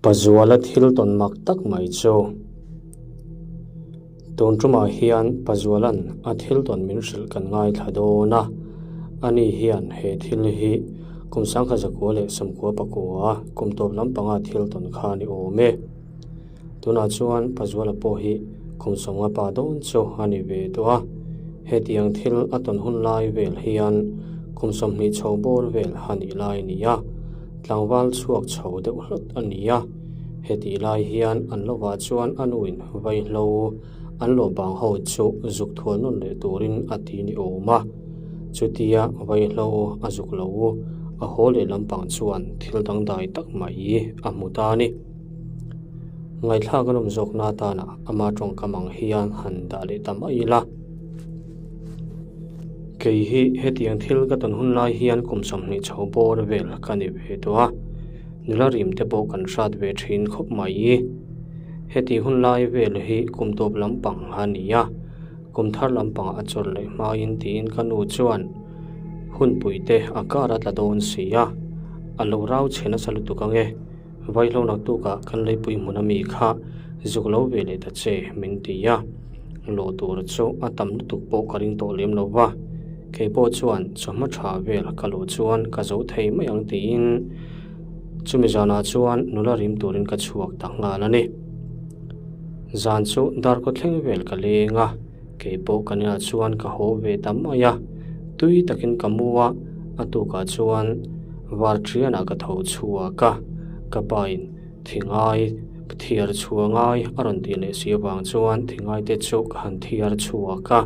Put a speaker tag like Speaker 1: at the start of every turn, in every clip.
Speaker 1: Pazuala thil tawn mak tak mai chu. Tun tumah hian Pazuala'n a thil tawn min hrilh kan ngaithla dawn a, ani hian he thil hi kum sangkhat zakua leh sawmkua pakua kum tawp lampanga thil tawn kha a ni awm e. Tunah chuan Pazuala pawh hi kum sawmnga pa dawn chu a ni ve tawh a, hetiang thil a tawn hun lai vel hian kum 20 chho bawr vel a nih lai a ni a, tlangval chhuak chho deuh hlawt a ni a. Hetih lai hian an lovah chuan a nuin vaihlo an lawh bang ho chu zuk thual nawn leh turin a ti ni awm a, chutia vaihlo a zuk lo a haw leh lampang chuan thil dangdai tak mai a hmu ta a ni. Ngaihthlak a nawm zawkna atana ama tawngkam ang hian han dah leh ta mai ila. Kei hi hetiang thil ka tawn hun lai hian kum 20 chho bawr vel ka ni ve tawh a, nula rim te pawh kan hrat ve thin khawp mai. Heti hun lai vel hi kum tawp lampang a ni a, kum thar lampangah a chawlh leh hmain tiin ka nu chuan hunpui te a kar a tla dawn si a, a lo rau chhe nasa lutuk ange. Vaihlo naktukah kan leipui hmun ami kha zuk lo ve leh ta che min ti a, lawh tur chu a tam lutuk pawh ka ring tawh lem lo va, kei pawh chuan chawhma tha vel ka luh chuan ka zo thei mai ang tiin chumi zanah chuan nula rim turin ka chhuak ta nghal a ni. Zan chu darkaw thleng vel ka leng a, kei pawh kan inah chuan ka haw ve ta mai a, tui takin ka mu a, a tukah chuan Varṭianah ka tho chhuak a, ka pain thingai thiar chhuah ngai a rawn tih leh si avang chuan thingai te chu ka han thiar chhuak a.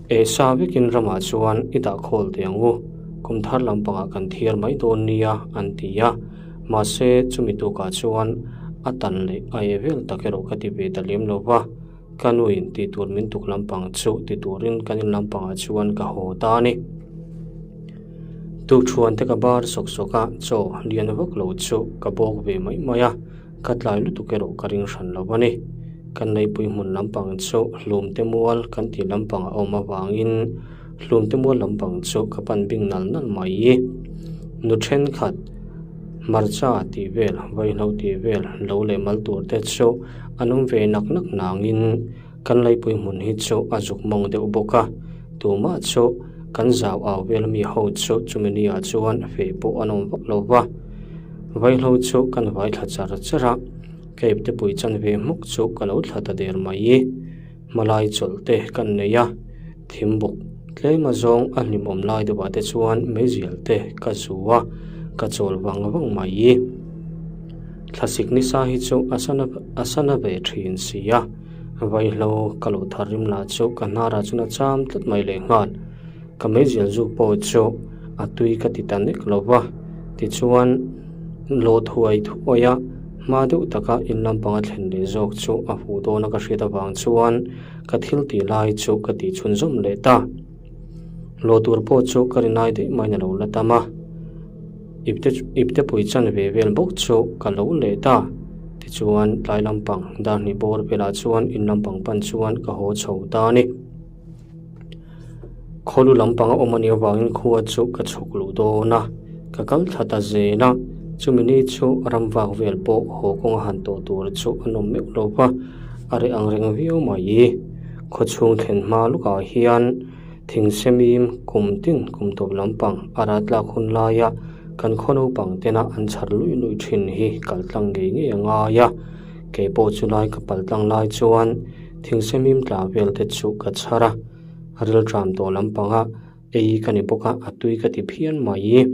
Speaker 1: Eh sa vekin ramah chuan i dah khawl teh ang u, kum thar lampangah kan thiar mai dawn nia an ti a, mahse chumi tukah chuan a tan leh a eh vel tak erawh ka ti ve ta lem lo va, ka nuin tih tur min tuk lampang chu ti turin kan in lampangah chuan ka haw ta a ni. Tukṭhuan te ka bar sawk sawk a, chaw lian vak lo chu ka bawk ve mai mai a, ka tlai lutuk erawh ka ring hran lo a ni. Kan leipui hmun lampang chu hlumte mual kan tih lampang a awm avangin hlumte mual lampang chu ka pan bing nal nal mai. Nu thenkhat hmarcha tih vel, vaihlo tih vel lo leh mal tur te chu an awm ve nak nak nangin, Kan leipui hmun hi chu a zuk mawng deuh bawk a, tumah chu kan zau au vel mi ho chu chumi ni ah chuan feh pawh an awm vak lo va. Vaihlo chu kan vai thla char char a, cape te pui chan ve hmuk chu ka lo thla ta der mai. Hmalai chawlh te kan nei a, thim bawk tlem a zawng a hlimawm lai deuh ah te chuan meizial te ka zu a, ka chawl vang vang mai. Thlasik nisa hi chu a sana a sana ve thin si a. Vaihlo ka lo thar rim lah chu ka hnarah chuan a cham tlat mai leh nghal. Ka meizial zuk pawh chu a tui ka ti ta nek lo va, tichuan lawh thuai thuai a hma deuh taka in lampanga thlen leh zawk chu a huh dawn a ka hriat avang chuan ka thil tih lai chu ka tih chhunzawm leh ta. Lawh tur pawh chu ka ri nai daih maiin a lo la tam a. Ipte ipte pui chan ve vel bawk chu ka lo leh ta. Tichuan tlai lampang dar hnih bawr velah chuan in lampang pan chuan ka haw chho ta a ni. Khawlu lampang a awm a nih avangin khua chu ka chhuk luh dawn a, ka kal thla ta zel a. Chumi ni chu ram vak vel pawh haw kawnga han tawh tur chu a nawm meuh lo va, a reh ang reng viau mai. Khawchhung thlen hma lukah hian. Thingsemim kum tin kum tawp lampang a rat tlak hun laia kan khaw naupang tena an chhar luih luih thin hi kal tlang ngei ngei a ngai a. Kei pawh chu lai ka pal tlang lai chuan thingsemim tla vel te chu ka chhar a, rilṭam tawh lampanga ei ka ni bawk a, a tui ka ti phian mai.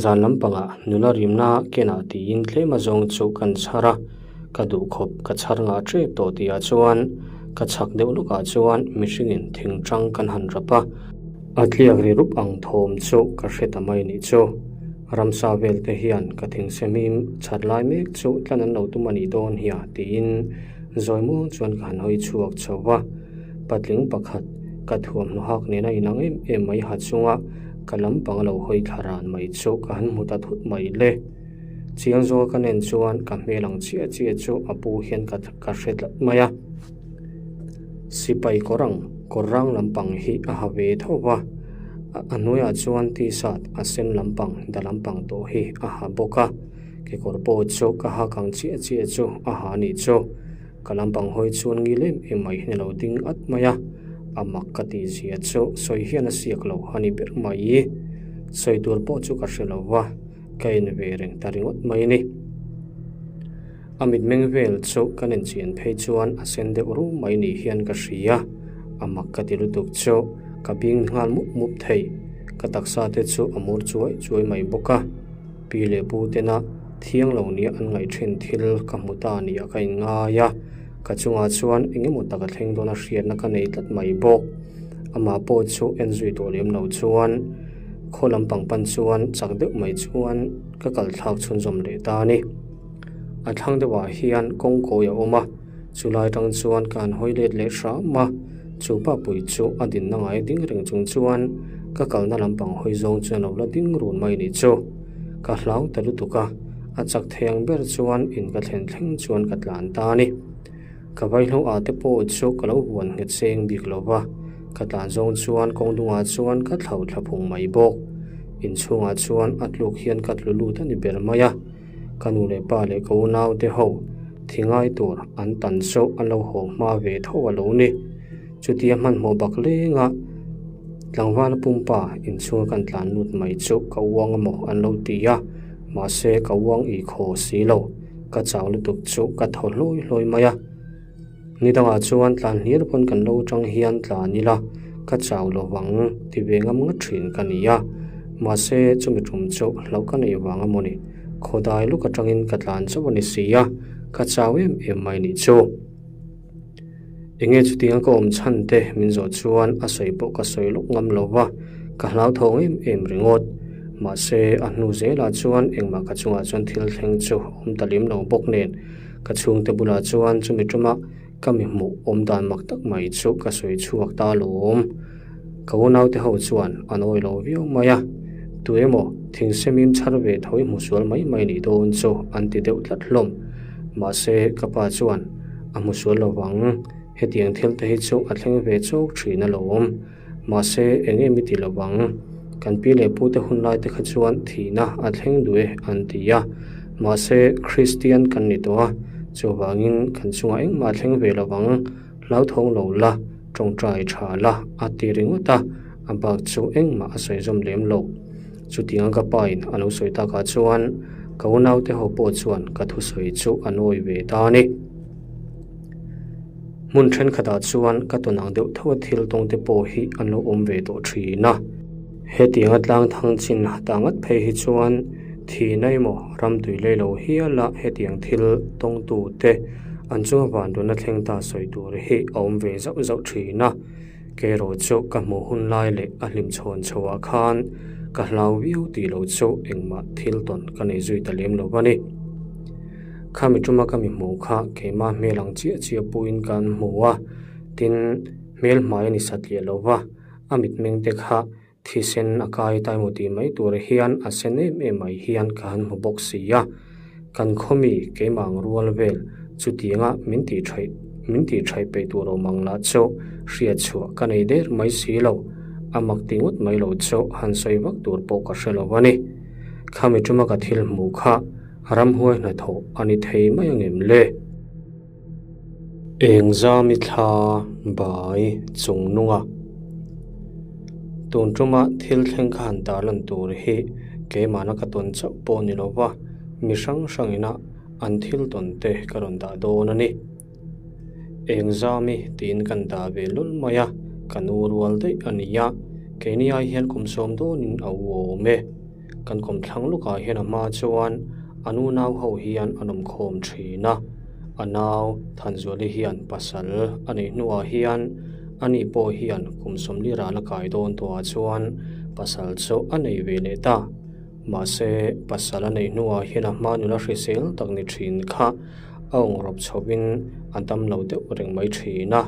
Speaker 1: Zan lampangah nula rimna kenah tiin tlem a zawng chu kan chhar a, ka duh khawp ka chhar ngah tep tawh tihah chuan ka chhak deuh lawkah chuan mihringin thing tang kan han rap a, a tliak ri rup ang thawm chu ka hre ta mai nih chu. Ramsa vel te hian ka thing semim chhat lai mek chu tlan an lo tum a nih dawn hia tiin zawi muang chuan ka han hawi chhuak chho va, patling pakhat ka thuamhnaw hak nena inang em em mai ha chunga Ka lampang a lo hawi thla ran mai chu ka han hmu ta thut mai le. Chiang zawka ka nen chuan ka hmel ang chiah chiah chu a pu hian ka ka hre tlat mai a. Sipai kawr ang kawr rang lampang hi a ha ve tho va, a hnuaiah chuan t-shirt a sen lampang da lampang tawh hi a ha bawk a. Kekawr pawh chu ka hak ang chiah chiah chu a ha anih chu. Ka lampang hawi chuan ngil em em mai hian a lo ding at mai a, a mak ka tih zia chu sawi hian a siak lo a ni ber mai. Sawi tur pawh chu ka hre lo va, ka en ve reng ta ringawt mai a ni. A mitmeng vel chu ka nen chian phei chuan a sen deuh rum mai ni hian ka hria, a mak ka ti lutuk chu ka bing nghal mup mup thei. Ka taksa te chu a mur chuai chuai mai bawk a. Pi leh pu tena thiang lo nia an ngaih thin thil ka hmu ta nia ka inngai a, ka chungah chuan eng emaw tak a thleng dawn a hriatna ka nei tlat mai bawk. Amah pawh chu en zui tawh lem lo chuan khaw lampang pan chuan chak deuh mai chuan ka kal thlak chhunzawm leh ta a ni. A thlang deuhah hian kawng kawi a awm a, chulai atang chuan ka han hawi let leh hram a, chu pa pui chu a dinna ngai ding reng chung chuan ka kalna lampang hawi zawng chuan a lo la ding run mai ni chu. Ka hlau ta lutuk a, a chak thei ang ber chuan in ka thlen thleng chuan ka tlan ta a ni. Ka vaihlo ah te pawh chu ka lo huan nghet seng bik lo va, ka tlan zawng chuan kawng dungah chuan ka thlo thla phung mai bawk. Inchhungah chuan a tluk hian ka tlu lut a ni ber mai a. Ka nu leh pa leh ka unau te ho thi ngai tur an tan chu an lo haw hma ve tho a lo ni. Chutia hmanhmawh bak lenga tlangval pumpa inchhunga kan tlan lut mai chu ka uang amaw an lo ti a, mahse ka uang i khaw si lo, ka chau lutuk chu ka thaw hlawi hlawi mai a. Ni dangah chuan tlan hlir pawn kan lo tang hian tlan ila ka chau lo vang ti ve ngam ngat thin ka ni a, mahse chumi tum chu hlauh ka neih vang a mawni, khawdai luk atangin ka tlan chauh a ni si a, ka chau em em mai nih chu. Enge chutianga ka awm chhan te min zawh chuan a sawi pawh ka sawi lawk ngam lo va, ka hlauthawng em em ringawt. Mahse a hnu zelah chuan engmah ka chungah chuan thil thleng chu a awm ta lem lo bawk nen, Ka chhungte bulah chuan chumi tuma ka mi hmuh awm dan mak tak mai chu ka sawi chhuak ta lawm. Ka unaute ho chuan an awi lo viau mai a, tu emaw thingsemim chhar ve tho i hmu sual mai mai nih dawn chu an ti deuh tlat hlawm. Mahse ka pa chuan a hmu sual lo vang, hetiang thil te hi chu a thleng ve chawk thin alawm. Mahse eng em i ti lo vang, kan pi leh pute hun lai te kha chuan thihna a thleng duh e an ti a. Mahse Kristian kan ni tawh a, chuvangin kan chungah engmah a thleng ve lo vang, hlauthawng lo la, tawngtai tha la a ti ringawt a, a bak chu engmah a sawi zawm lem lo. Chutianga ka pa in a lo sawi takah chuan ka unaute ho pawh chuan ka thusawi chu a nawi ve ta a ni. Hmun thenkhatah chuan ka tawn ang deuh tho a thil tawng te pawh hi an lo awm ve tawh thin a. Hetianga tlang thang chin ta ngat phei hi chuan thihna emaw ram tui lei lo hiala hetiang thil tawngtu te an chunga vanduhna thleng ta sawi tur hi a awm ve zauh zauh thin a. Kerawh chu ka hmuh hun lai leh a hlim chhawn chhoah khan ka hlau viau tih loh chu engmah thil tawn ka nei zui ta lem lo a ni. Khami tuma ka mi hmuh kha keimah hmel ang chiah chiah puiin kan hmu a, tin hmel hmai a ni satliah lo va, a mitmeng te kha thisen a kai ta emaw tih mai tur hian a sen em em mai hian ka han hmu bawk si a. Kan khawmi keimah ang rual vel chutianga min tih thaih min tih thaih peih tur awm ang lah chu hriat chhuah ka nei der mai si lo, a mak ti ngawt mai lo chu han sawi vak tur pawh ka hre lo a ni. Khami tuma ka thil hmuh kha Ramhuai hnathawh a ni thei mai angem le? Engzami thla bai chung nunga tun tuma thil thleng kha han tarlan tur hi keimahna ka tawn chauh pawh ni lova mi hrang hrangina an thil tawn te ka rawn dah dawn a ni. Engzami tiin kan dah ve lul mai a, ka nu rual daih a ni a, keini ai hian kum sawm dawnin a u awm e. Kan kawmthlang lukah hian a hma chuan an unau ho hian an awm khawm thin a, a nau Thanzuali hian pasal a neih hnuah hian ani pawh hian kum sawmli ral a kai dawn tawhah chuan pasal chu a nei ve leh ta. Mahse pasal a neih hnuah hian a hma nula hrisel tak ni thin kha a awngrawp chhovin a dam lo deuh reng mai thin a,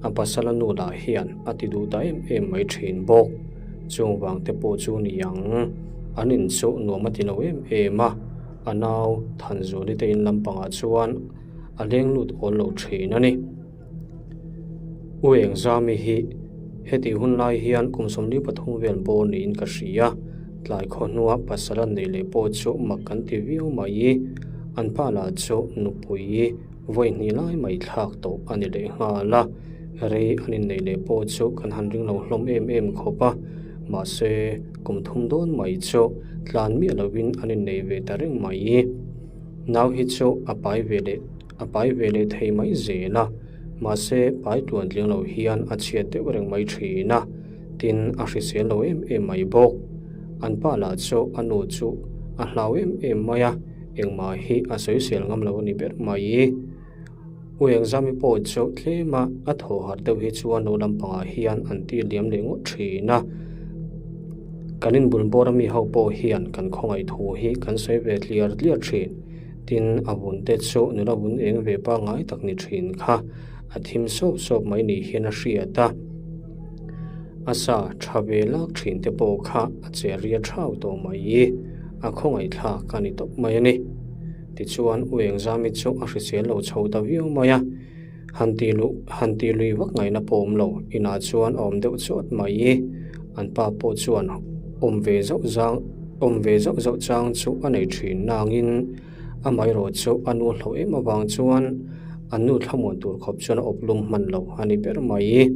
Speaker 1: a pasal a nu lah hian a ti duh ta em em mai thin bawk. Chung vang te pawh chu ni ang, an in chu nuam a ti lo em em a, a nau Thanzuali te in lampangah chuan a leng lut awl lo thin a ni. U Engzami hi hetih hun lai hian kum 43 vel bawr niin ka hria. Tlai khaw hnua pasal an neih leh pawh chu mak kan ti viau mai. An pa lah chu nupui vawi hnih lai mai thlak tawh a ni leh nghal a, rei an inneih leh pawh chu kan han ring lo hlawm em em khawp a, mahse kum thum dawn mai chu tlan miah lovin an innei ve ta reng mai. Nau hi chu a pai ve leh a pai ve leh thei mai zel a, mahse pai tluan tling lo hian a chhiat deuh reng mai thin a. Tin, a hrisel lo em em mai bawk. An pa lah chu a nu chu a hlau em em mai a, engmah hi a sawisel ngam lo a ni ber mai. U Engzami pawh chu tlem a, a thaw harh deuh hi chuan lo lampangah hian an ti liam leh ngawt thin a. Kan inbul bawr ami ho pawh hian kan khawngaih thu hi kan sawi ve tliar tliar thin. Tin, a vun te chu nula vun eng ve pangngai tak ni thin kha a thim sawp sawp mai ni hian a hriat a. A sa tha ve lak thin te pawh kha a che ria thau tawh mai i, a khawngaihthlak a ni tawp mai a ni. Tichuan U Engzami chu a hrisel lo chho ta viau mai a, han tih luh han tih lui vak ngaihna pawh awm lo, inah chuan a awm deuh chawt mai i, an pa pawh chuan awm ve zauh zang awm ve zauh zauh chang chu a nei thin nangin amaherawh chu a nu hlauh em avang chuan an nu thlamuan tur khawp chuan a awp lum hman lo a ni ber mai.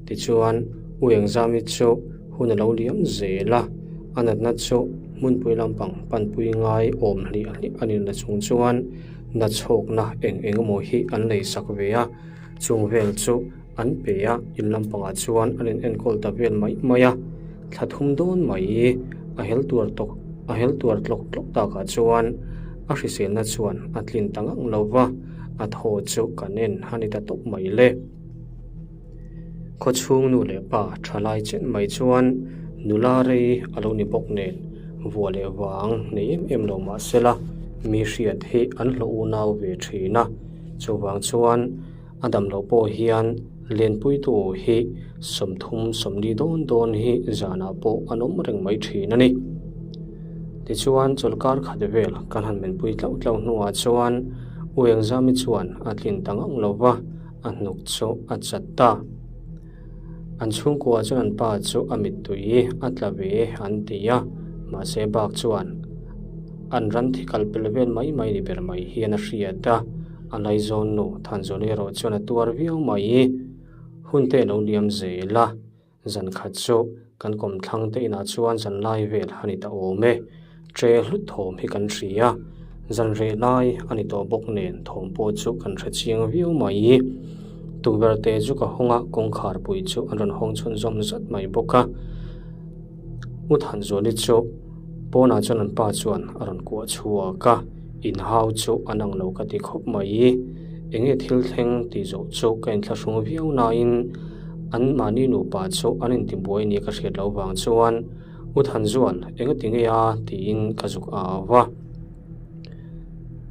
Speaker 1: Tichuan, U Engzami chu hun a lo liam zel a, a natna chu hmunpui lampang panpui ngai awm hliah hliah a ni na chung chuan nachhawkna eng eng emaw hi an lei sak ve a, chung vel chu an pe a, in lampangah chuan an in enkawl ta vel mai mai a, thla thum dawn mai a hel tuar tawk a hel tuar tlawk tlawk takah chuan a hriselna chuan a tlin ta ngang lo va, a thaw chu kan en a ni ta tawp mai le. Khawchhung nu leh pa thalai chen mai chuan nula rei a lo ni bawk nen vua leh vang nei em em lo mah sela mi hriat hi an hlawh unau ve thin a, chuvang chuan a dam loh pawh hian lenpuitu hi 30 40 dawn dawn hi zanah pawh an awm reng mai thin a ni. Tichuan chawlhkar khat vel kan han menpui tlauh tlauh hnuah chuan U Engzami chuan a tlin ta ngang lo va. a hnuk chu a chat ta. An chhungkua chuan an pa chu a mittui a tla ve an ti a, mahse bak chuan an ran thi kal pel vel mai mai ni ber mai hian a hriat a, a laizawn nu Thanzawli erawh chuan a tuar viau mai. Hun te lo liam zel a. Zan khat chu kan kawmthlang te inah chuan zan lai vel a ni ta awm e. Tre hlut thawm hi kan hria. Zan reh lai a ni tawh bawk nen thawm pawh chu kan hre chiang viau mai. Tukverh te chu ka hawng a, kawngkhar pui chu an rawn hawng chhunzawm zat mai bawk a. U Thanzuali chu pawnah chuan an pa chuan a rawn kuah chhuak a, inhau chu an ang lo ka ti khawp mai. Enge thil thleng tih zawh chu ka inthlahrung viau nain an mahni nupa chu an intibuai nia ka hriat loh vang chuan U Thanzual enga ti nge a tiin ka zuk au va.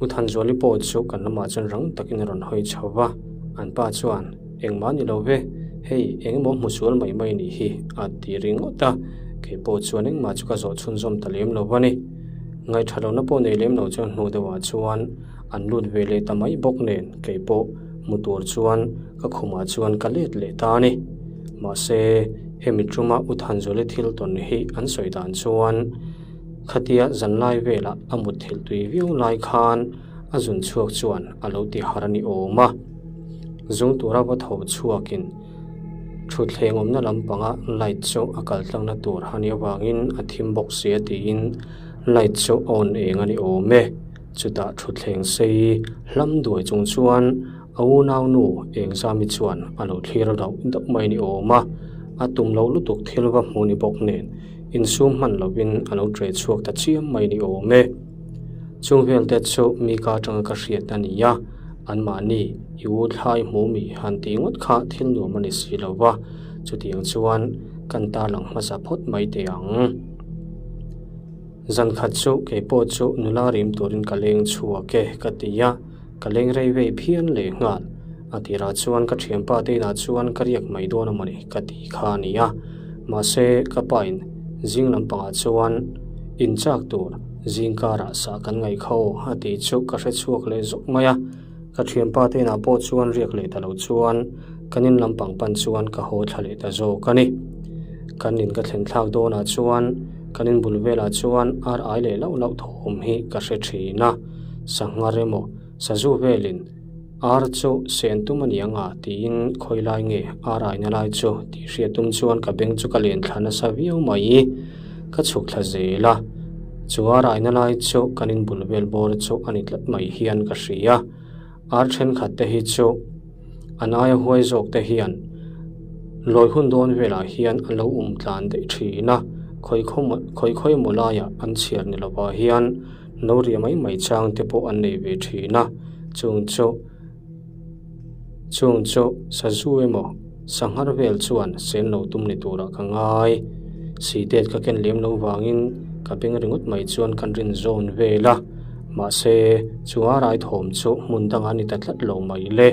Speaker 1: U Thanzuali pawh chu kan lamah chuan rang takin a rawn hawi chho va, an pa chuan engmah ni lo ve, hei engemaw hmu sual mai mai nih hi a ti ringawt a, kei pawh chuan engmah chu ka zawh chhunzawm ta lem lo va ni. Ngaihṭha lohna pawh nei lem lo chuan hnu deuhah chuan an lut ve leh ta mai bawk nen kei pawh hmu tur chuan ka khumah chuan ka let leh ta a ni. Mahse, hemi ṭuma U Thanzuali thil tawn hi an sawi dan chuan khatia zanlai velah a mutthilh tui viau lai khan a zun chhuak chuan a lo ti har a ni awm a. Zung tura va tho chhuakin thutthleng awmna lampanga light chu a kal tlangna tur a nih avangin a thim bawk si a tiin light chu a on eng a ni awm e. Chutah thutthleng sei hlam duai chung chuan a unaunu Engzami chuan a lo thlir dauh dauh mai ni awm a, a tum loh lutuk thil va hmu ni bawk nen insum hman lovin a lo ṭe chhuak ta chiam mai ni awm e. Chung vel te chu mi ka atanga ka hriat a ni a, anmahni i u thlai hmu mi han tih ngawt kha thil nuam a ni si lo va, chutiang chuan kan tarlang hmasa phawt mai teh ang. Zan khat chu kei pawh chu nula rim turin ka leng chhuak e ka ti a, ka leng rei vei phian leh nghal. A tirah chuan ka thianpa te inah chuan ka riak mai dawn a mawni ka ti kha a ni a, mahse ka pa in zing lampangah chuan inchak tur zing karah sah kan ngaih kha aw a tih chu ka hre chhuak leh zawk mai a. Ka thianpa te inah pawh chuan riak leh ta lo chuan kan in lampang pan chuan ka haw thla leh ta zawk a ni. Kan in ka thlen thlak dawnah chuan. Kan inbul velah chuan ar ai leh lauh lauh thawm hi ka hre thin a, sangha emaw sazu velin ar chu sen tum a ni ang a tiin khawi lai nge ar aina lai chu tih hriat tum chuan ka beng chu ka len thla nasa viau mai. Ka chhuk thla zel a, chu ar aina lai chu kan inbul vel bawr chu a ni tlat mai hian ka hria. Ar thenkhat te hi chu an aia huai zawk te hian lawi hun dawn velah hian an lo um tlan daih thin a, khawi khawi khawi maw laiah an chhiar ni lovah hian lo ria mai mai chang te pawh an nei ve thin a, chung chu chung chu sazu emaw sanghar vel chuan sen lo tum ni turah ka ngai. Sihtet ka ken lem lo vangin ka beng ringawt mai chuan kan rin zawn vel a. Mahse, chu a rai thawm chu hmun dangah a ni ta tlat lo mai le.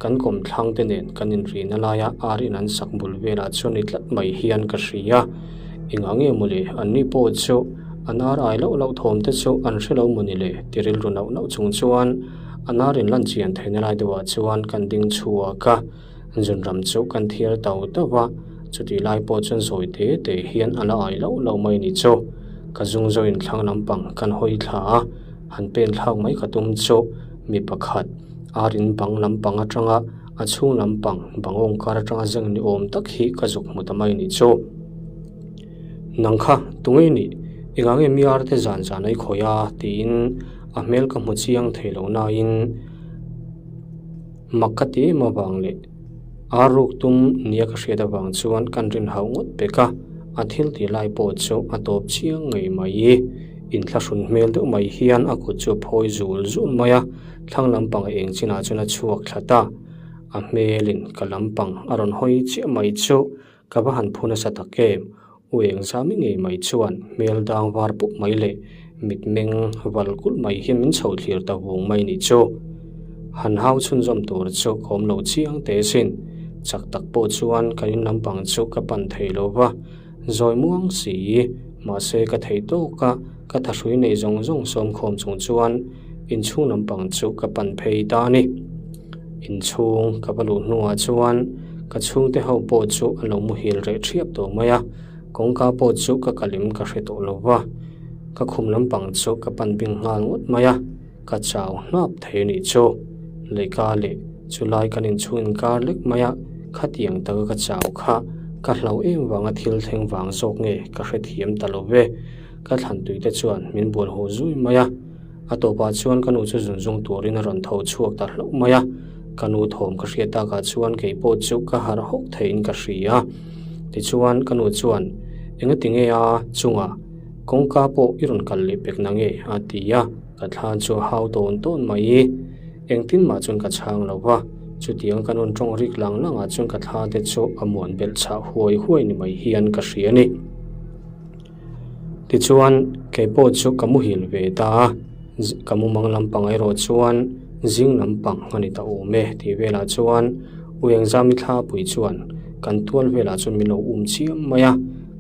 Speaker 1: Kan kawmthlang te nen kan inrihna laia ar in an sak bul velah chuan ni tlat mai hian ka hria. Engah nge maw le, anni pawh chu an ar ai loh loh thawm te chu an hre lo maw ni le ti rilru nauh nauh chung chuan an ar in lan chian theihna lai deuhah chuan kan ding chhuak a. Zunram chu kan thiar tau tauh va, chutih lai pawh chuan zawi te te hian a la ai loh loh mai ni chu. Ka zung zo in thlang lampang kan hawi thla a, han pen thlak mai ka tum chu mi pakhat ar in bang lampang atanga a chhung lampang bang awngkar atanga zeng ni awm tak hi ka zuk hmu ta mai ni chu. Nang kha tunge i nih? Engah nge mi ar te zan zan a i khawi a? tiin a hmel ka hmu chiang thei lo nain, Mak ka ti em avang leh ar ruk tum nia ka hriat avang chuan kan rin hauh ngawt pek a, a thil tih lai pawh chu a tawp chiang ngei mai. Inthlahrun hmel deuh mai hian a kut chu a phawi zul zul mai a, thlang lampang a eng chinah chuan a chhuak thla ta. A hmelin ka lampang a rawn hawi chiah mai chu Ka va han phu nasa tak em? U Engzami ngei mai chuan hmel dang var pup mai leh mitmeng val kulh mai hian min chho thlir ta vung mai nih chu. Han hau chhunzawm tur chu ka awm lo chiang teh sin. Chak tak pawh chuan kan in lampang chu ka pan thei lo va, zawi muang si. Mahse ka theih tawk a, ka thahrui nei zawng zawng sawmkhawm chung chuan inchhung lampang chu ka pan phei ta a ni. Inchhung ka va luh hnuah chuan ka chhungte ho pawh chu an lo muhil reh thiap tawh mai a, kawngka pawh chu ka kalim ka hre tawh lo va, ka khum lampang chu ka pan bing nghal ngawt mai a, ka chau hnap thei a nih chu. Leika leh chulai kan inchhung inkar lek mai a, khatiang taka ka chau kha ka hlau em vanga thil thleng vang zawk nge ka hrethiam ta lo ve, ka thlan tui te chuan min bual huh zui mai a. A tawpah chuan ka nu chu zun zung turin a rawn tho chhuak ta hlauh mai a, ka nu thawm ka hriat takah chuan kei pawh chu ka harh hawk theiin ka hria. Tichuan ka nu chuan, Engati nge a chungah kawngka pawh i rawn kal leh pek na nge? a ti a, ka thla chu a hau tawn tawn mai. Engtin mah chuan ka chhang lo va, chutiang ka nun tawng rik lang langah chuan ka thla te chu a muan belh chhah huai huai ni mai hian ka hria a ni. Tichuan, kei pawh chu ka muhil ve ta a, ka mumang lampang erawh chuan zing lampang a ni ta awm e tih velah chuan U Engzami thlapui chuan kan tual velah chuan min lo um chiam mai a,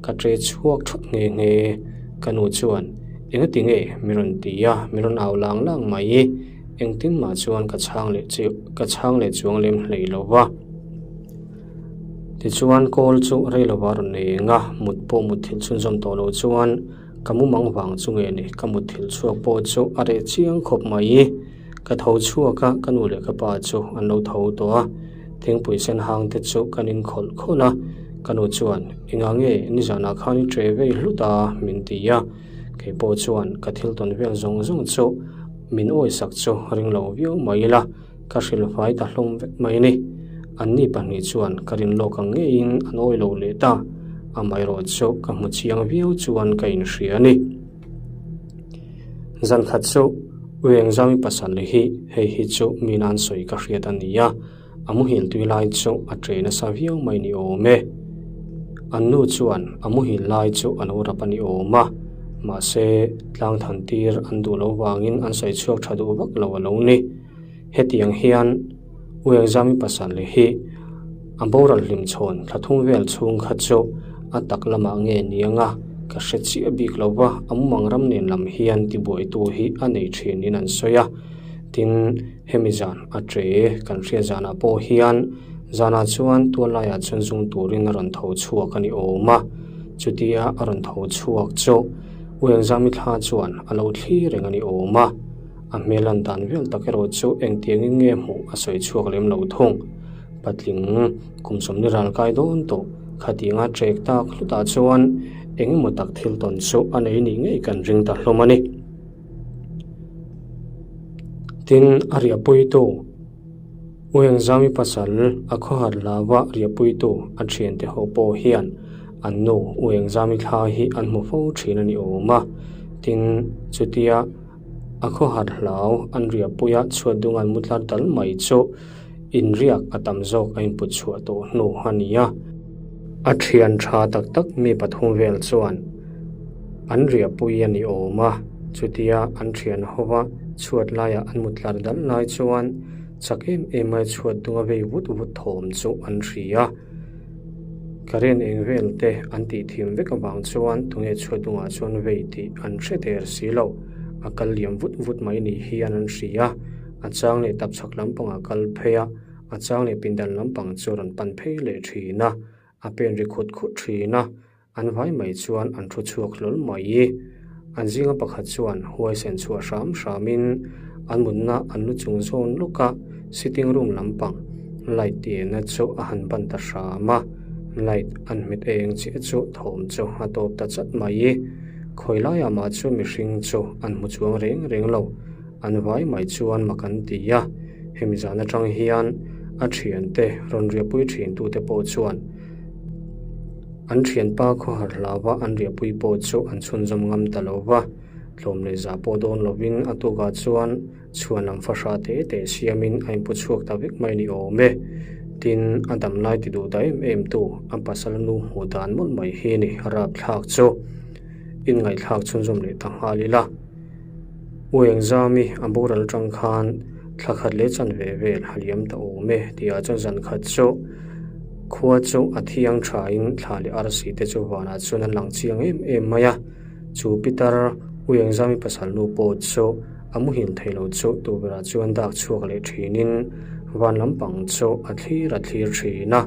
Speaker 1: ka ṭe chhuak thut nghe nghe. Ka nu chuan, Engati nge? min rawn ti a, min rawn au lang lang mai. Engtin mah chuan ka chhang leh ka chhang leh chuang lem hlei lo va. Tichuan kawl chu rei lova rawn nei eng a, mut pawh mutthilh chhunzawm tawh loh chuan ka mumang vang chu nge ni, ka mutthilh chhuak pawh chu a reh chiang khawp mai. Ka tho chhuak a, ka nu leh ka pa chu an lo tho tawh a, thingpui sen hang te chu kan in khawlh khawlh a, ka nu chuan engah nge nizanah khan i ṭe vei hlut a min ti a, kei pawh chuan ka thil tawn vel zawng zawng chu min awisak chu ring lo viau mai ila. Ka hrilhfai ta hlawm vek mai a ni. Anni pahnih chuan ka rin lawk ang ngeiin an awi lo leh ta. Amaherawh chu ka hmu chiang viau chuan ka inhria a ni. Zan khat chu U Engzami pasal hi hei hi chu mi nan sawi ka hriat a ni a, a muhil tui lai chu a ṭe nasa viau mai ni awm e. An nu chuan a muhil lai chu a lo rap a ni awm a, mahse tlang than tir an duh lo vangin an sawi chhuak ṭha duh vak lo a lo ni. Hetiang hian U Engzami pasal hi a boral hlim chhawn thla thum vel chhung kha chu a tak lamah nge ni anga ka hre chiah bik lo va, a mumang ram nen lam hian tibuaitu hi a nei thinin an sawi a. Tin, hemi zan a ṭe kan hriat zanah pawh hian zanah chuan tual laiah chuan zung turin a rawn tho chhuak a ni awm a. Chutia a rawn tho chhuak chu Uiangzami thla chuan a lo thli reng a ni awm a. A hmel lan dan vel tak erawh chu engtiangin nge hmuh a sawi chhuak lem lo thung. Patling kum sawmni ral kai dawn tawh khatianga trek tak hlutah chuan eng emaw tak thil tawn chu a nei nih ngei kan ring ta hlawm a ni. Tin, a riahpuitu Uiangzami pasal a khawhar hlauva riahpuitu a thiante ho pawh hian an nu Uiangzami thla hi an hmu fo thin a ni awm a. Tin, chutia A khawhar hlau an riahpuia chhuat dung an mu tlar tal mai chu inriak a tam zawk a input chhuah tawh hnu a ni a. A thian tha tak tak mi pathum vel chuan an riahpui a ni awm a, chutia an thian hova chhuat laiah an mu tlar dal lai chuan chak em em mai chhuat dunga vei vut vut thawm chu an hria. Current eng vel te an tih thim vek avang chuan tunge chhuat dungah chuan vei tih an hre der si lo. A kal liam vut vut mai ni hian an hria. A chang leh tapchhak lampangah kal phei a, a chang leh pindan lampang chu rawn pan phei leh thin a, a pen ri khut khut thin a. An vai mai chuan an thu chhuak hlawl mai. An zinga pakhat chuan huaisen chhuah hram hramin an mutna an lu chung zawn lawk a, sitting room lampang light tienna chu a han ban ta hram a, light an hmet eng chiah chu thawm chu a tawp ta chat mai. Khawi laiah mah chu mihring chu an hmu chuang reng reng lo, an vai mai chuan mak an ti a, hemi zan atang hian a thiante rawn riahpui thintute pawh chuan An thianpa khawhar hlauva an riahpui pawh chu an chhunzawm ngam ta lo va, tlawm leh zah pawh dawn lovin a tukah chuan chhuan lam fahra te te siamin a inpu chhuak ta vek mai ni awm e. Tin, a dam lai ti duh ta em em tu a pasal nu hmuh dan mawlh mai hi ni rapthlak chu inngaihthlak chhunzawm leh ta nghal ila. U Engzami a boral atang khan thla khat leh chan ve vel a liam ta awm e tihah chuan zan khat chu khua chu a thiang thain thla leh arsi te chu vanah chuan an lang chiang em em mai a. Chu Pitar U Engzami pasal nu pawh chu a muhil thei lo chu tukverhah chuan dak chhuak leh thinin van lampang chu a thlir a thlir thin a,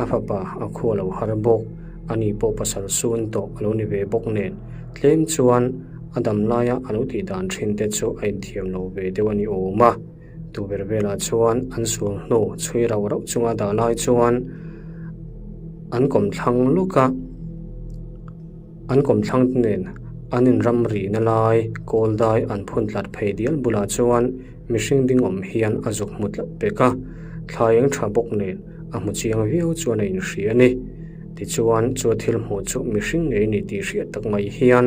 Speaker 1: a fapa a khua lo har bawk, ani pawh pasal sun tawh a lo ni ve bawk nen tlem chuan A dam laia a lo tih dan thin te chu a inthiam lo ve deuh a ni awm a, tuber velah chuan an sual hnu chhui rauh rauh chunga dah lai chuan an kawmthlang lawk a, an kawmthlang te nen an inram rihna lai kawl dai an phun tlat phei dial bulah chuan mihring ding awm hian a zuk hmu tlat pek a, thla eng tha bawk nen a hmu chiang viau chuan a inhria a ni. Tichuan chu thil hmuh chu mihring ngei ni tih hriat tak mai hian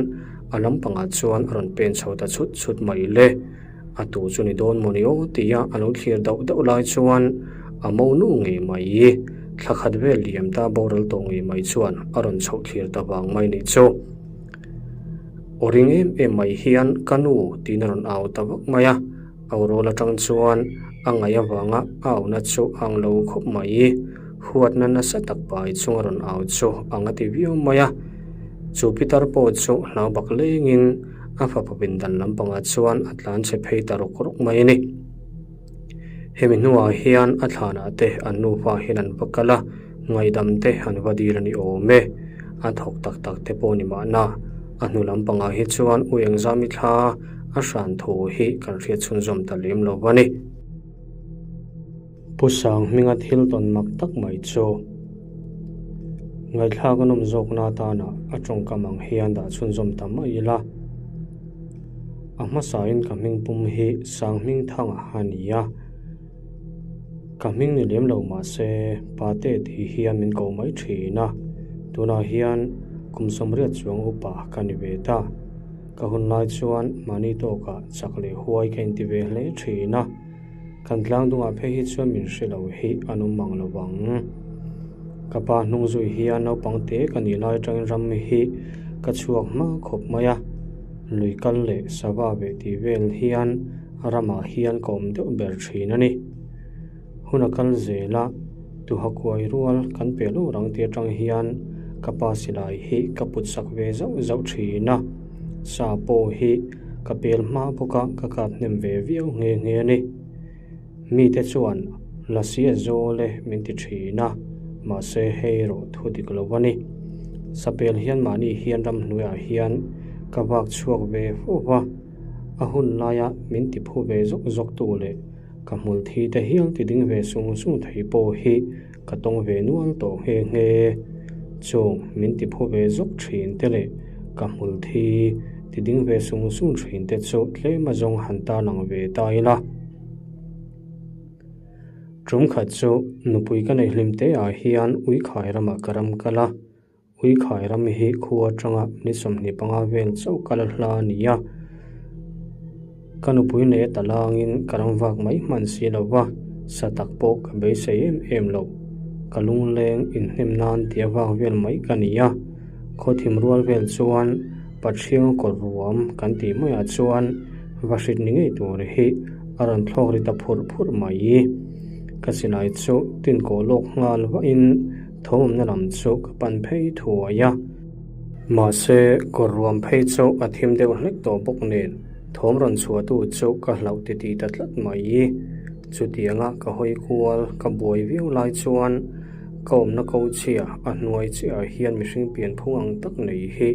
Speaker 1: a lampangah chuan a rawn pen chho ta chhut chhut mai le. A tu chu ni dawn maw ni aw tia a lo thlir dauh dauh lai chuan a monu ngei mai, thla khat vel liam ta boral tawh ngei mai chuan a rawn chhoh thlir ta vang mai ni chu. Aw ring em em mai hian ka nu tiin a rawn au ta vak mai a. Aurawl atang chuan a ngaih avanga a auhna chu a ang lo khawp mai. Huatna nasa tak pai chung a rawn au chu ang a ti viau mai a. Chu Pitar pawh chu hlau bak lengin a fapa pindan lampangah chuan a tlan chhe phei ta rawk rawk mai a ni. Hemi hnuah hian a thlanah te an nufa hian an va kal a, ngaihdam te an va dil a ni awm e. A thawk tak tak te pawh ni mahna, a hnu lampangah hi chuan U Engzami thla a hran thu hi kan hriat chhunzawm ta lem lo a ni. Pu Sang hminga thil tawn mak tak mai chu ngaihthlak a nawm zawkna atana a tawngkam ang hian dah chhunzawm ta mai ila. A hmasain ka hming pum hi Sang Hmingthanga a ni a. Ka hming ni lem lo mahse Pate tih hian min ko mai thin a. Tunah hian kum sawmriat chuang upa ka ni ve ta. Ka hun lai chuan mahni tawkah chak leh huai ka inti ve hle thin a. Kan tlang dungah phei hi chuan min hre lo hi an awm mang lo vang. Ka pa hnung zui hian naupang te ka nih lai atangin ram hi ka chhuak hma khawp mai a, lui kal leh sava ve tih vel hian ramah hian ka awm deuh ber thin a ni. Hun a kal zel a, tuha kuai rual kan pe lo rang tih atang hian ka pa silai hi ka put sak ve zauh zauh thin a, sa pawh hi ka pel hma bawk a ka kap hnem ve viau nghe nghe a ni. Mite chuan Lasi a zawl e min ti thin a, mahse hei erawh thu dik lo a ni. Sapel hian mahni hian ramhnuaiah hian ka vak chhuak ve fo va, a hun laia min ti phu ve zawk zawk tu leh ka hmul thi te hial ti ding ve sung sung thei pawh hi ka tawng ve nual tawh nghe nghe. Chung min ti phu ve zawk thin te leh ka hmul thi ti ding ve sung sung thin te chu tlem azawng han tarlang ve ta ila. Tum khat chu nupui ka neih hlim te ah hian Uikhai ramah ka ram kal a, Uikhai ram hi khua atanga ni 25 vel chauh kal a hla a ni a, ka nupui nei a talangin ka ram vak mai hman si lo va, sa tak pawh ka beisei em em lo, ka lungleng inhnem nan tia vak vel mai ka ni a, khawthim rual vel chuan Pathiang kawr ruam kan tih maiah chuan va hrit ni ngei tur hi a rawn thlawk ri ta phurh phurh mai. Ka silai chu tin kawh lawk nghal vahin thawmawmna lam chu ka pan phei thuai a. Mahse, kawr ruam phei chu a thim deuh hlek tawh bawk nen thawm rawn chhuahtu chu ka hlauh ti tih ta tlat mai. Chutianga ka hawi kual ka buai viau lai chuan ka awmna ko chhia a hnuai chiahah hian mihring pian phung ang tak nei hi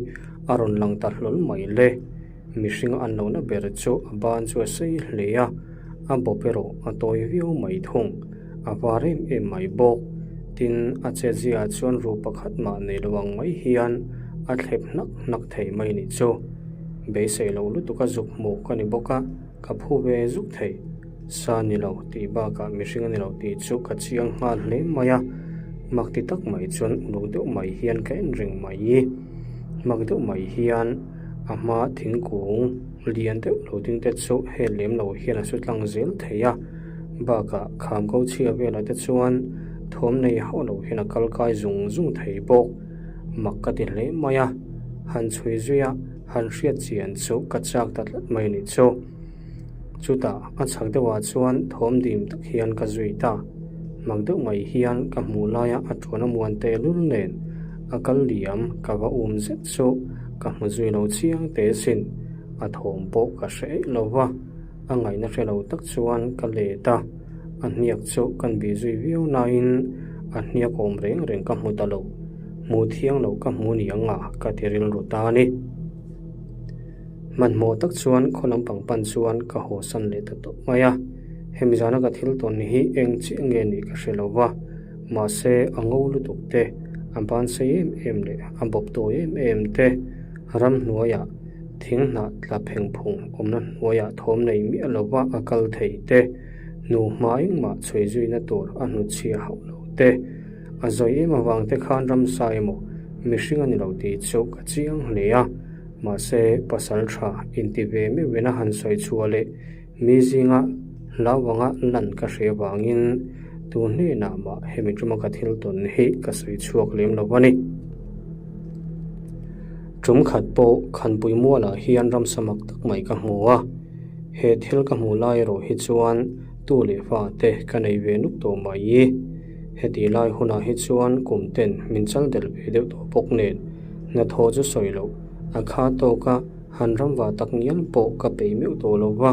Speaker 1: a rawn lang ta hlawl mai le. Mihring an lohna ber chu a ban chu a sei hle a, a bawp erawh a tawi viau mai thung. A var em em mai bawk. Tin, a chetziaah chuan ru pakhat mah nei lo ang mai hian a thlep hnak hnak thei mai nih chu. Beisei lo lutuk a zuk hmuh ka ni bawk a, ka phu ve zuk thei. Sa ni lo tih bakah mihring a ni lo tih chu ka chiang nghal hle mai a, mak ti tak mai chuan uluk deuh mai hian ka en reng mai. Mak deuh mai hian a hma thingkung lian deuh lo ding te chu hel lem lo hian a su tlang zel thei a, bakah kham ko chhia velah te chuan thawm nei hauh lo hian a kal kai zung zung thei bawk. Mak ka ti hle mai a, han chhui zui a, han hriat chian chu ka chak ta tlat mai a nih chu. Chutah a chhak deuhah chuan thawm dim tak hian ka zui ta. Mak deuh mai hian ka hmuh laia a tuan a muan teh lul nen a kal liam ka va um zet chu ka hmu zui lo chiang teh sin. A thawm pawh ka hre eih lo va, a ngaihna hre lo tak chuan ka let a. A hniak chu kan bih zui viau nain a hniak awm reng reng ka hmu ta lo. Hmuh thiang loh ka hmu niang a ka ti rilru ta a ni. Hmanhmawh tak chuan khaw lampang pan chuan ka haw san leh ta tawp mai a, hemi zana ka thil tawn hi eng chiah nge nih ka hre lo va, mahse a ngo lutuk te, a ban sei em em leh a bawp tawi em em te, ramhnuaiah thing hnah tla pheng phung awmna hnuaiah thawm nei miah lo va a kal thei te, hnu hma engmah chhui zuina tur a hnutchhiah hauh lo te, a zawi em avang te khan ramsa emaw mihring a ni lo tih chu ka chiang hle a. Mahse, pasal tha inti ve meuhin a han sawi chhuah leh mi zinga hlau anga lan ka hre avangin tu hnenah mah hemi tuma ka thil tawn hi ka sawi chhuak lem lo a ni. Tum khat pawh Khanpui mualah hian ramsa mak tak mai ka hmu a, he thil ka hmuh lai erawh hi chuan tu leh fa te ka nei ve nuk tawh mai. Heti lai hunah hi chuan kum ten min chal del ve deuh tawh bawk nen hnathawh chu sawi loh a kha tawk a, han ramvah tak ngial pawh ka peih meuh tawh lo va,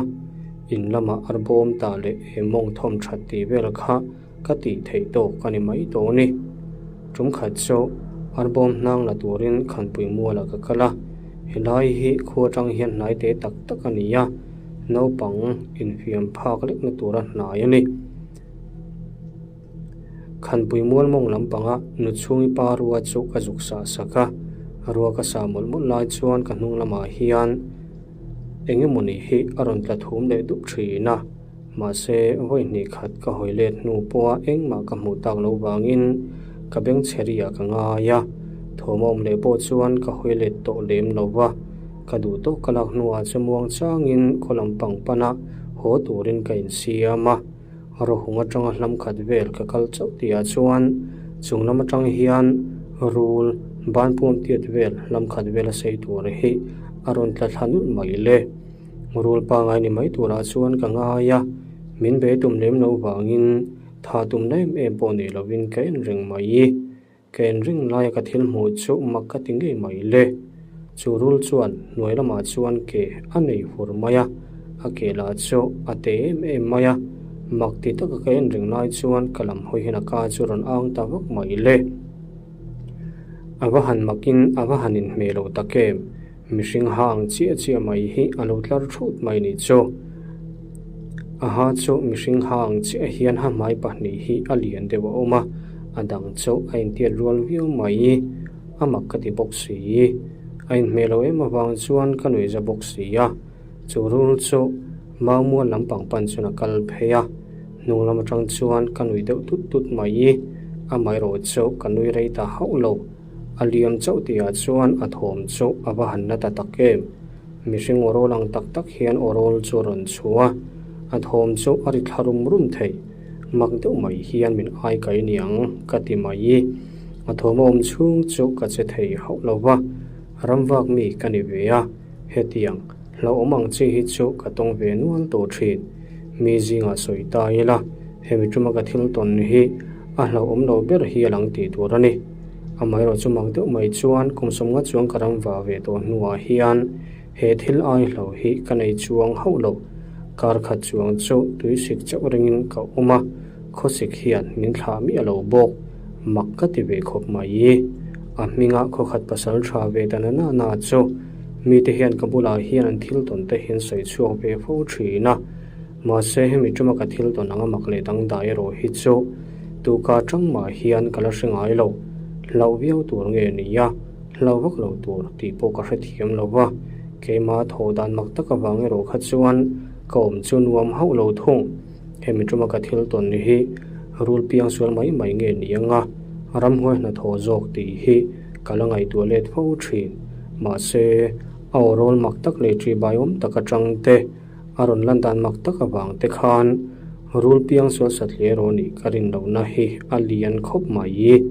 Speaker 1: in lamah ar bawm ta leh he mawng thawm that tih vel kha ka tih theih tawk a ni mai tawh a ni. Tum khat chu ar bawm hnang la turin Khanpui mualah ka kal a, helai hi khua atang hian hnai te tak tak a ni a, naupang infiam phak lekna tura hnai a ni. Khanpui mual mawng lampanga nu chhungi pa rua chu ka zuk sah sak a, rua ka sah mawlh mawlh lai chuan ka hnung lamah hian eng emawni hi a rawn tla thum leh dup thin a, mahse vawi hnih khat ka hawi let hnu pawha engmah ka hmuh tak loh vangin ka beng chhe riah ka ngai a, thawm a awm leh pawh chuan ka hawi let tawh lem lo va, ka duh tawk ka lak hnuah chu muang changin khaw lampang pana haw turin ka insiam a. Rawhung atanga hlam khat vel ka kal chauh tihah chuan chung lam atang hian rul ban puam tiat vel hlam khat vel a sei tur hi a rawn tla thla nulh mai le. Rul pangai ni mai turah chuan ka ngai a, min be tum lem lo vangin tha tum na em em pawh nei lovin ka en reng mai. Ka inring laia ka thil hmuh chu mak ka ti ngei mai le. Chu rul chuan hnuai lamah chuan ke a nei fur mai a, a ke lah chu a te em em mai a. Mak ti taka ka inring lai chuan ka lam hawi hian a ka chu rawn ang ta vak mai le. A va han makin a va han inhmeh lo tak em? Mihring ha ang chiah chiah mai hi a lo tlar thut mai nih chu. A ha chu mihring ha ang chiah hian ha hmai pahnih hi a lian deuh a awm a, a dang chu a intiat rual viau mai. A mak ka ti bawk si. A inhmeh lo em avang chuan ka nuihza bawk si a. Chu rul chu Maumual lampang pan chuan a kal phei a, hnung lam atang chuan ka nui deuh tut tut mai. Amaherawh chu ka nui rei ta hauh lo. A liam chauh tihah chuan a thawm chu a va han na ta tak em. Mihring aw rawl ang tak tak hian aw rawl chu a rawn chhu a, a thawm chu a ri thla rum rum thei. Mak deuh mai hian min ai kai niang ka ti mai. A thawm a awm chhung chu ka che thei hauh lo va, ramvak mi ka ni ve a. Hetiang, hlauhawm ang chi hi chu ka tawng ve nual tawh thin. Mi zingah sawi ta ila, hemi tuma ka thil tawn hi a hlauhawm lo ber hi a lang tih tur a ni. Amaherawh chu mak deuh mai chuan kum sawmnga chuang ka ram va ve tawh hnuah hian he thil ai hlo hi ka nei chuang hauh lo. Kar khat chuang chu tuisik chauh ringin ka awm a, khawsik hian min thlah miah lo bawk. Mak ka ti ve khawp mai. A hminga khawkhat pasal tha ve ta na na na chu mite hian ka bulah hian an thil tawn te hian sawi chhuak ve fo thin a. Mahse hemi tuma ka thil tawn anga mak leh dangdai erawh hi chu tuka tang mah hian ka la hre ngai lo. Hlauh viau tur nge ni a, hlauh vak lo tur tih pawh ka hrethiam lo va. Keimah thawh dan mak tak avang erawh kha chuan ka awm chu nuam hauh lo thung. Hemi tuma ka thil tawn hi rul piang sual mai mai nge ni anga ramhuai hnathawh zawk tih hi ka la ngaihtuah let fo thin. Mahse, a aw rawl mak tak leh ṭihbaiawm tak atang te, a rawn lan dan mak tak avang te khan rul piang sual satliah erawh nih ka rin lohna hi a lian khawp mai.